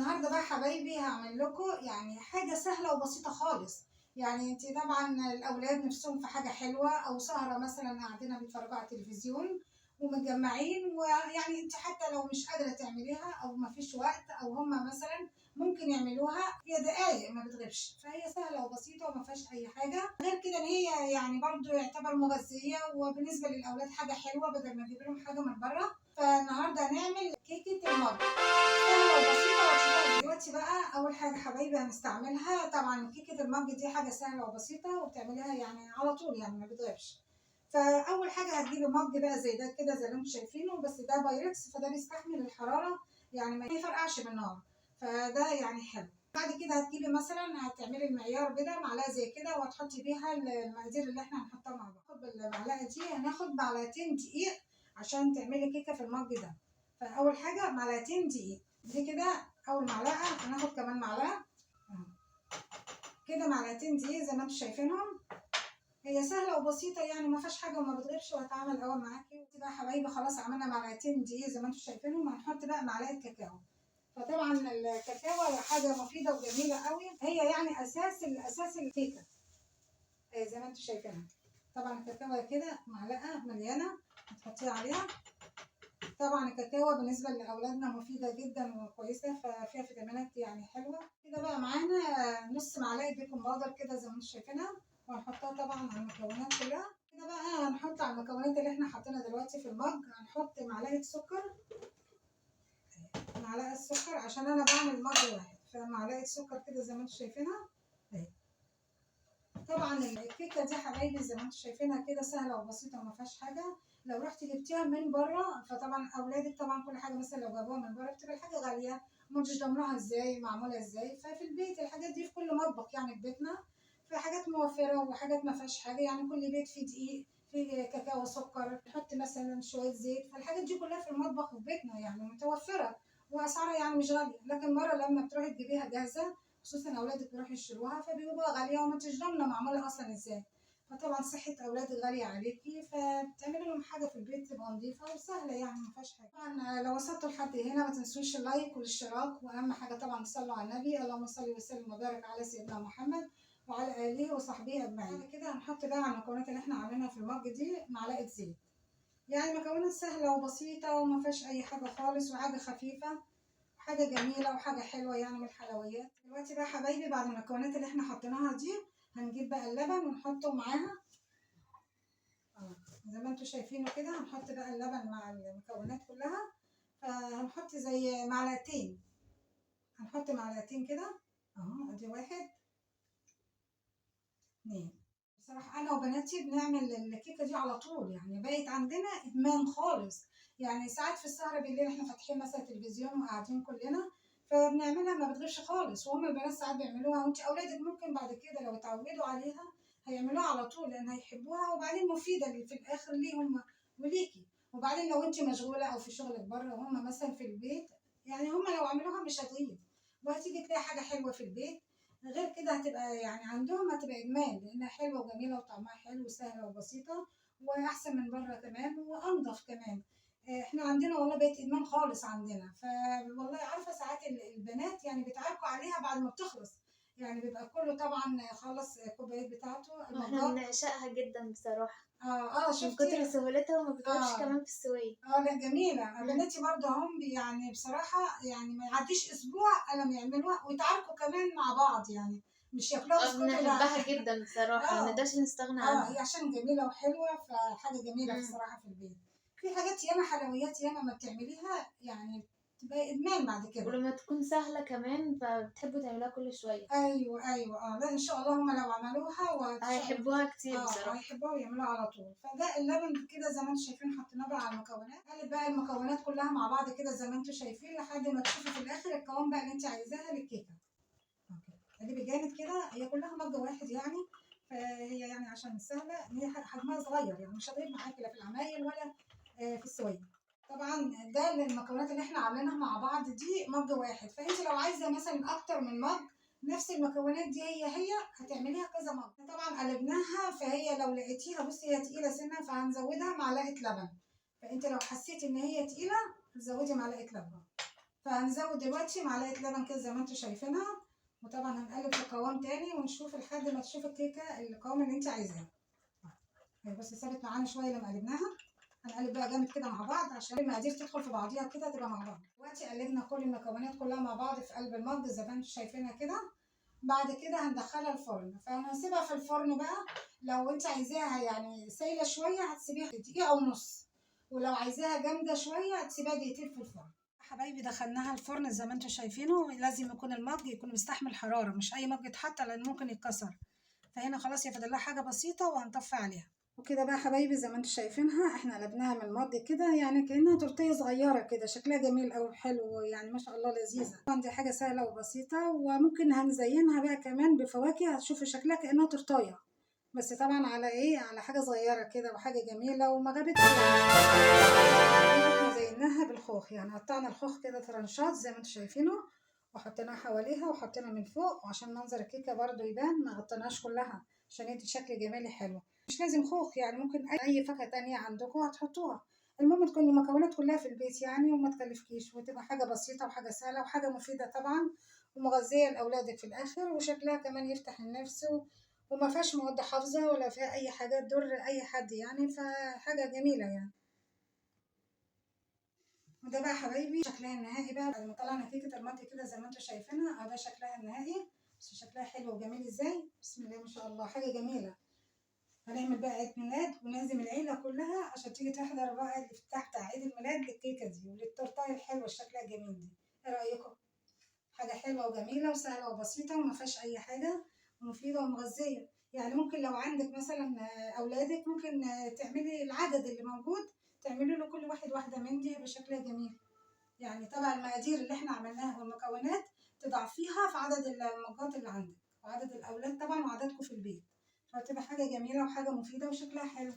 النهارده بقى حبايبي هعمل لكم يعني حاجة سهلة وبسيطة خالص. يعني انت طبعا الاولاد نفسهم في حاجة حلوة، او سهره مثلا قاعدين بيتفرجوا على التلفزيون ومتجمعين، ويعني انت حتى لو مش قادرة تعمليها او ما فيش وقت او هم مثلا ممكن يعملوها، هي دقايق ما بتغيبش، فهي سهلة وبسيطة وما فيهاش اي حاجة. غير كده ان هي يعني برضو يعتبر مغذيه، وبالنسبة للاولاد حاجة حلوة بدل ما نجيب لهم حاجة من بره. فالنهارده هنعمل كيكة المج، سهلة وبسيطة وهتشوفوها دلوقتي. بقى اول حاجة حبايبي هنستعملها طبعا كيكة المج دي حاجة سهلة وبسيطة وبتعمليها يعني على طول، يعني ما بتغيبش. فاول حاجة هتجيبي mug بقى زي ده كده، زي اللي انتم شايفينه، بس ده بايركس، فده بيستحمل الحرارة يعني ما يفرقعش بالنار، فده يعني حلو. بعد كده هتجيبي مثلا هتعملي المعيار كده معلقه زي كده، وهتحطي بيها المقادير اللي احنا هنحطها مع بعض. بالمعلقه دي هناخد معلقتين دقيق عشان تعملي كيكة في ال mug ده. فاول حاجة معلقتين دقيق دي كده اول معلقه، هناخد كمان معلقه كده، معلقتين دقيق زي ما انتم شايفينهم. هي سهلة وبسيطة يعني ما فيهاش حاجة وما بتغيبش، وهتعمل اول معاكي. بقى حبايبي خلاص عملنا معلقتين دقيق زي ما انتم شايفينهم. هنحط بقى معلقه كاكاو. فطبعا الكاكاو حاجة مفيدة وجميلة قوي، هي يعني اساس الاساس الكيكه زي ما انتم شايفينها. طبعا الكاكاو كده معلقه مليانة هتحطيها عليها. طبعا الكاكاو بالنسبة لاولادنا مفيدة جدا وكويسة، ففيها فيتامينات يعني حلوة كده. بقى معانا نص معلقه baking powder كده زي ما انتم شايفينها، وهنحطها طبعا على المكونات كلها كده. بقى هنحط على المكونات اللي احنا حاطينها دلوقتي في ال mug، هنحط معلقه سكر، معلقه سكر عشان انا بعمل mug واحد، فمعلقه سكر كده زي ما انتم شايفينها اهي. طبعا الكيكه دي حبايبي زي ما انتم شايفينها كده سهلة وبسيطة وما فيهاش حاجة. لو رحتي جبتيها من بره فطبعا اولادك طبعا كل حاجة مثلا لو جابوها من بره بتبقى الحاجة غالية، ما انتش ضامناها ازاي معمولة ازاي. ففي البيت الحاجات دي في كل مطبخ يعني في بيتنا، فحاجات موفره وحاجات ما فيهاش حاجة. يعني كل بيت فيه دقيق، فيه كاكاو، سكر، نحط مثلا شوية زيت، فالحاجات دي كلها في المطبخ وفي بيتنا يعني متوفرة واسعارها يعني مش غالية. لكن مرة لما بتروحي تجيبيها جاهزة، خصوصا اولادك بيروحوا يشتروها، فبيبقى غالية وما انتش ضامنه معمولة اصلا ازاي. فطبعا صحة اولادك غالية عليكي، فبتعملي لهم حاجة في البيت تبقى نظيفة وسهلة يعني ما فيهاش حاجة. طبعا لو وصلتوا لحد هنا ما تنسوش ال like والاشتراك، واهم حاجة طبعا تصلوا على النبي، اللهم صل وسلم وبارك على سيدنا محمد وعلى اله وصحبه اجمعين. بعد كده هنحط بقى على المكونات اللي احنا عاملينها في ال mug دي معلقه زيت. يعني مكونات سهلة وبسيطة وما فيهاش اي حاجة خالص، وحاجه خفيفة، حاجة جميلة وحاجه حلوة يعني من الحلويات. دلوقتي بقى حبايبي بعد المكونات اللي احنا حطيناها دي هنجيب بقى اللبن ونحطه معاها زي ما انتم شايفينه كده. هنحط بقى اللبن مع المكونات كلها، فهنحط زي معلقتين، هنحط معلقتين كده اهو، ادي واحد اتنين. بصراحة انا وبناتي بنعمل الكيكه دي على طول، يعني بقت عندنا ادمان خالص. يعني ساعات في السهرة بالليل احنا فاتحين مثلا تلفزيون وقاعدين كلنا، فبنعملها ما بتغيبش خالص، وهم البنات ساعات بيعملوها، وانت اولادك ممكن بعد كده لو اتعودوا عليها هيعملوها على طول لان هيحبوها، وبعدين مفيدة في الاخر ليهم وليكي. وبعدين لو انت مشغولة او في شغلك بره وهم مثلا في البيت، يعني هم لو عملوها مش هتغيب، وهتيجي تلاقي حاجة حلوة في البيت. غير كده هتبقى يعني عندهم هتبقى ادمان، لانها حلوة وجميلة وطعمها حلو وسهلة وبسيطة واحسن من بره كمان وانضف كمان. احنا عندنا والله بقت ادمان خالص عندنا. فوالله عارفه ساعات البنات يعني بيتعاركوا عليها بعد ما بتخلص، يعني بيبقى كله طبعا خلص الكوبايات بتاعته. احنا بنعشقها جدا بصراحة. شفتي من كتر سهولتها وما بتقعدش كمان في السوية. لا جميلة. بناتي برضه هم يعني بصراحة يعني ما يعديش اسبوع الا ما يعملوها، ويتعاركوا كمان مع بعض، يعني مش ياكلوها بسكوت. بنحبها جدا بصراحة، ما نقدرش نستغنى عنها. هي عشان جميلة وحلوه، فحاجه جميلة بصراحة في البيت. في حاجات ياما حلويات ياما ما بتعمليها يعني تبقى ادمان بعد كده، ولما تكون سهلة كمان فبتحبوا تعملوها كل شوية. ايوه لا ان شاء الله هما لو عملوها هيحبوها كتير بصراحة، هيحبوها ويعملوها على طول. فده اللبن كده زي ما انتم شايفين حطيناه بقى على المكونات. قلب بقى المكونات كلها مع بعض كده زي ما انتم شايفين لحد ما تشوفي في الاخر القوام بقى اللي انت عايزاها للكيكه. قلبي جامد كده، هي كلها مج واحد يعني، فهي يعني عشان سهلة هي حجمها صغير يعني مش هتغيب معاكي لا في العمايل ولا في السوية. طبعا ده المكونات اللي احنا عاملينها مع بعض دي مج واحد، فانت لو عايزه مثلا اكتر من مج نفس المكونات دي هي هتعمليها كذا مج. طبعا قلبناها، فهي لو لقيتيها بصي هي تقيلة سنة فهنزودها معلقه لبن، فانت لو حسيتي ان هي تقيلة زودي معلقه لبن. فهنزود دلوقتي معلقه لبن كده زي ما انتم شايفينها، وطبعا هنقلب في القوام تاني ونشوف لحد ما تشوف الكيكه القوام اللي انت عايزاه. بس سابت معانا شوية لما قلبناها، هنقلب بقى جامد كده مع بعض عشان المقادير تدخل في بعضيها كده تبقى مع بعض. دلوقتي قلبنا كل المكونات كلها مع بعض في قلب المج زي ما انتم شايفينها كده. بعد كده هندخلها الفرن، فهنسيبها في الفرن بقى. لو انت عايزاها يعني سايله شوية هتسيبيها دقيقة ونص، ولو عايزاها جامدة شوية هتسيبها دقيقتين في الفرن. حبايبي دخلناها الفرن زي ما انتم شايفينه. لازم يكون المج يكون مستحمل حرارة، مش اي مج يتحط لان ممكن يتكسر. فهنا خلاص يا فاضل لها حاجة بسيطة وهنطفي عليها. وكده بقى حبايبي زي ما انتم شايفينها احنا قلبناها من المج كده، يعني كانها تورتيه صغيرة كده، شكلها جميل قوي حلو يعني ما شاء الله لذيذة. طبعا دي حاجة سهلة وبسيطة، وممكن هنزينها بقى كمان بفواكه، هتشوفوا شكلها كانها تورتايه، بس طبعا على ايه، على حاجة صغيرة كده وحاجه جميلة وما غابتش يعني. احنا زيناها بالخوخ، يعني قطعنا الخوخ كده ترنشات زي ما انتم شايفينه، وحطيناها حواليها وحطينا من فوق، وعشان منظر الكيكه برده يبان ما غطيناهاش كلها عشان يدي شكل جمالي حلو. مش لازم خوخ يعني، ممكن اي فاكهة تانية عندكم هتحطوها، المهم تكون المكونات كلها في البيت يعني، وما تكلفكيش، وتبقى حاجة بسيطة وحاجه سهلة وحاجه مفيدة طبعا ومغذيه لاولادك في الاخر، وشكلها كمان يفتح النفس، وما فيهاش مواد حافظه ولا فيها اي حاجة تضر اي حد يعني، فحاجه جميلة يعني. وده بقى حبايبي شكلها النهائي بقى بعد ما طلعنا كيكة المج كده زي ما انتم شايفينها، اهو ده شكلها النهائي. بس شكلها حلو وجميل ازاي، بسم الله ما شاء الله، حاجة جميلة. هنعمل بقى عيد ميلاد ونعزم العيلة كلها عشان تيجي تحضر بقى الافتتاح بتاع عيد الميلاد للكيكه دي وللتورتايه الحلوة شكلها جميل دي. ايه رايكم؟ حاجة حلوة وجميلة وسهلة وبسيطة وما فيهاش اي حاجة، ومفيدة ومغذيه. يعني ممكن لو عندك مثلا اولادك ممكن تعملي العدد اللي موجود تعملي له كل واحد واحدة من دي، يبقى شكلها جميل. يعني طبعا المقادير اللي احنا عملناها والمكونات تضعفيها في عدد المجات اللي عندك وعدد الاولاد طبعا وعددكم في البيت، فبتبقى حاجة جميلة وحاجه مفيدة وشكلها حلو.